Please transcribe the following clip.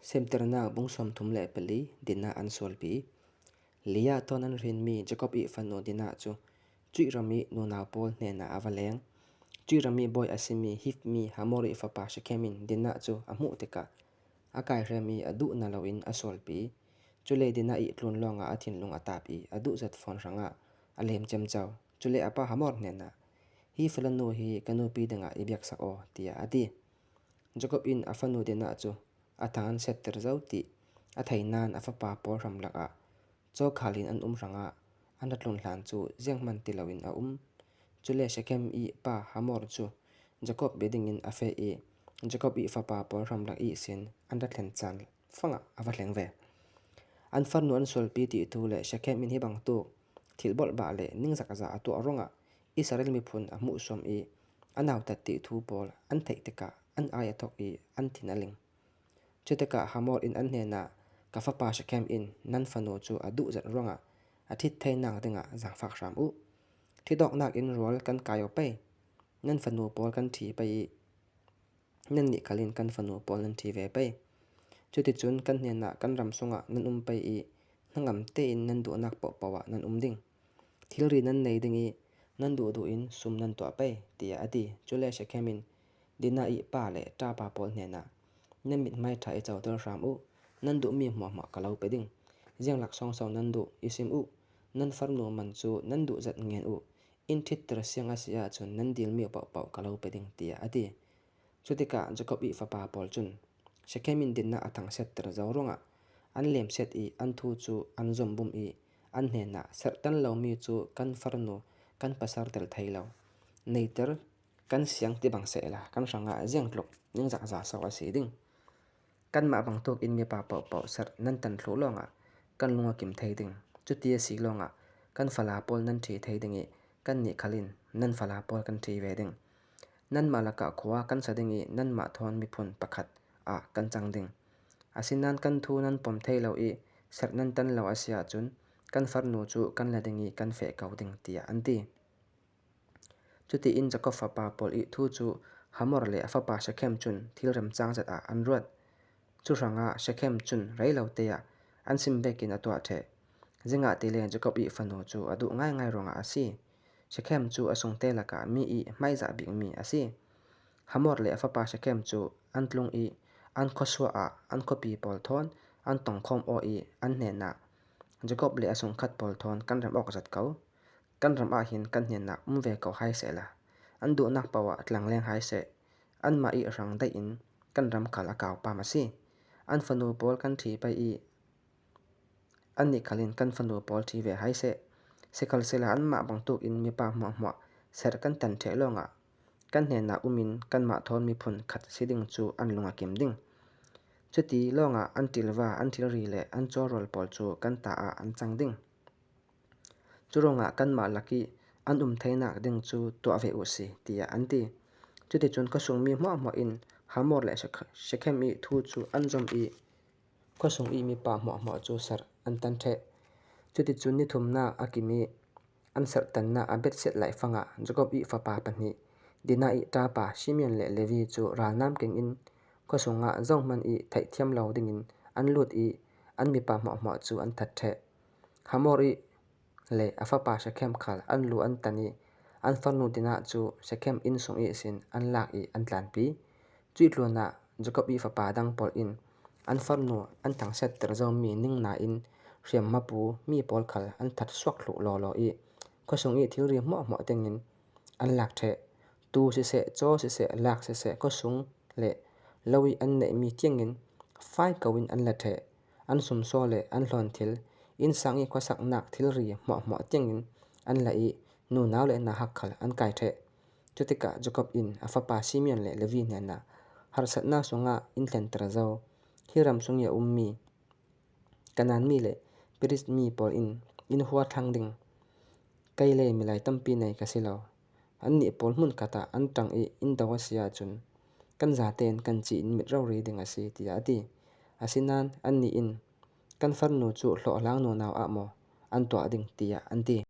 Semternak bung 34 Dinah an sualpi. Leah tawn an hrinmi Jakob i fanu Dinah cu cuih ram i nunau pawl hnenah a va leng. Cuih ram i bawi a simi Hiv mi Hamor i fapa Shekhem in Dinah cu a hmuh tikah a kaihrem i a duh na loin a sualpi. Cule Dinah i tlun lawngah a thinlung a tap i a duh zat fawn hrangah a lem cemco. Cule a pa Hamor hnenah, Hi fala nu hi ka nupi dingah i biaksak aw, tiah a ti. Jakob in a fanu Dinah cu a thang an setter zau ti a thei nain a fapa pawl hramlak ah cawkhal in an um hrangah an ra tlun hlan cu zianghmanh ti loin a um. Cule Shekhem i pa Hamor cu Jakob bia dingin a feh i Jakob i fapa pawl hramlak ihsin an ra thlen caan fangah a va hleng ve. An farnu an sualpi ti thu le Shekhem in hi bantuk thil bolhbah le ningzak za a tuah ruangah Israel miphun a hmuhsuam i a nautat ti thu pawl an theih tikah an ai a thawk i an thin a ling. Cu tikah Hamor in an hnenah, Ka fapa Shekhem in nan fanu cu a duh zat ruangah a ṭhit thainak dingah zaangfak hram u. Ṭhitawknak in rawl kan kai awk pei. Nan fanu pawl kan ṭhi pei i nannih khal in kan fanu pawl nan ṭhi ve pei. Cuticun kan hnenah kan ram chungah nan um pei i hnangam tein nan duhnak paohpaoh ah nan um ding. Thilri nan nei ding i nan duhduh in sum nan tuah pei, tiah a ti. Cule Shekhem in Dinah i pa le ṭapa pawl hnenah, Nan mithmai ṭha i coter hram u. Nan duhmi hmuahhmuah ka lo pe ding. Ziang laksawng so nan duh, i sim u. Nan farnu man cu nan duh zat ngen u. Inn ṭhitter siang a si ahcun nan dilmi paohpaoh ka lo pe ding, tiah a ti. Cu tikah Jakob i fapa pawl cun Shekhem in dinnak a thangchiatter zau ruangah an lemset i an thu cu an zomhbumh i an hnenah serhtan lomi cu kan farnu kan pasar tel thai lo. Neiter kan siang ti bang sehla kan hrangah ziangtluk ningzak za so a si ding. Kanmah bantuk in mipa paohpaoh serh nan tan thlu lawngah kan lung a kim thai ding. Cuti a si lawngah kan fala pawl nan ṭhi thai ding i kannih khal in nan fala pawl kan ṭhi ve ding. Nanmah lakah khua kan sa ding i nanmah thawn miphun pakhat ah kan cang ding. Asinain kan thu nan pom thai lo i serh nan tan lo a si ahcun kan farnu cu kan la ding i kan feh ko ding, tiah an ti. Cutiin Jakob fapa pawl i thu cu Hamor le a fapa Shekhem cun thil remcang zat ah an ruat. Cu hrangah Shekhem cun reilote ah an sim vekin a tuah ṭheh. Zingah ti le Jakob i fanu cu a duh ngaingai ruangah a si. Shekhem cu a sungte lakah mi i hmaizah bikmi a si. Hamor le a fapa Shekhem cu an tlung i an khuasuah ah an khuapi pawl thawn an tongkhawm awh i an hnenah, Jakob le a sungkhat pawl thawn kan rem awk zat ko. Kan ram ah hin kan hnenah um ve ko hai sehla. An duhnak paoh ah tlangleng hai seh. Anmah i rang daih in kan ram khal a kau pam a si. An fanu pawl kan ṭhi pei i Annih khal in kan fanu pawl ṭhi ve hai seh. Sikhalsehla anmah bantukin mipa hmuahhmuah ser kan tan ṭheh lawngah kan hnenah um in kanmah thawn miphun khat si ding cu an lung a kim ding. Cuti lawngah an ṭilva, an thilri le an cawrawl pawl cu kan ta ah an cang ding. Curuangah kanmah lak i an um thainak ding cu tuah ve u si, tiah an ti. Cuticun khuasungmi hmuahhmuah in Hamor le Shekhem i thu cu an zomh i Khuasung i mipa hmuahhmuah cu serh an tan ṭheh. Cuticun ni thumnak a kim i an serhtannak a betset laifang ah Jakob i fapa pahnih Dinah i ṭapa Simeon le Levi cu ralnam keng in khuasung ah zohhmanh i theihthiam lo dingin an lut i an mipa hmuahhmuah cu an that ṭheh. Hamor i le a fapa Shekhem khal an lu an tan i an farnu Dinah cu Shekhem inn sung ihsin an lak i an tlanpi. Cuih tluan ah Jakob i fapa dang pawl in an farnu an thangchiatter zaomi ning nain hriamhma pu mi pawl khal an that suak thlu lawlaw i khuasung i thilri hmuahhmuah dingin an lak ṭheh. Tuu siseh, caw siseh, lak siseh khuasung le lo i an neihmi tiangin fai ko in an la ṭheh. An sumsaw le an hlawnthil, innsang i khuasaknak thilri hmuahhmuah tiangin an la i nunau le nahak khal an kai ṭheh. Cutikah Jakob in a fapa Simeon le Levi hnenah harsatnak sungah in hlenter zau. Hi ram chung i a ummi Kanaan mi le Periz mi pawl in inn hua thlang ding. Kei le milai tampi nei ka si lo. Annih pawl hmunkhat ah an ṭang i inn do a si ahcun kan zatein kan ci in mit rori ding a si, tiah a ti. Asinain annih in, Kan farnu cu hlawhhlang nunau ah maw an tuah ding, tiah an ti.